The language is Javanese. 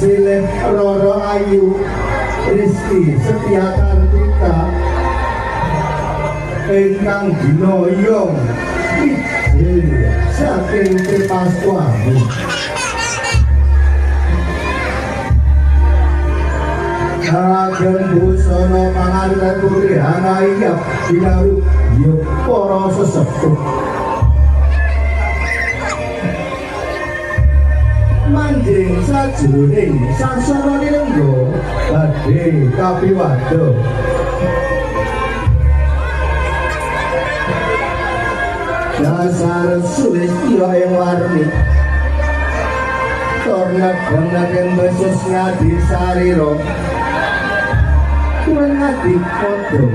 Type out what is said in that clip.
silih Roro Ayu Rizky Setia Kartika ingkang dinoyong ijil saking Tripaswami. Ageng busana panganten putri Hanayap dinaru yo para sesepuh. Manjing sajroning sangsara lilengga badhe kapiwada. Dasar sulistya ing warni torna gengaken besus ngadi sarira tuan ngadi padha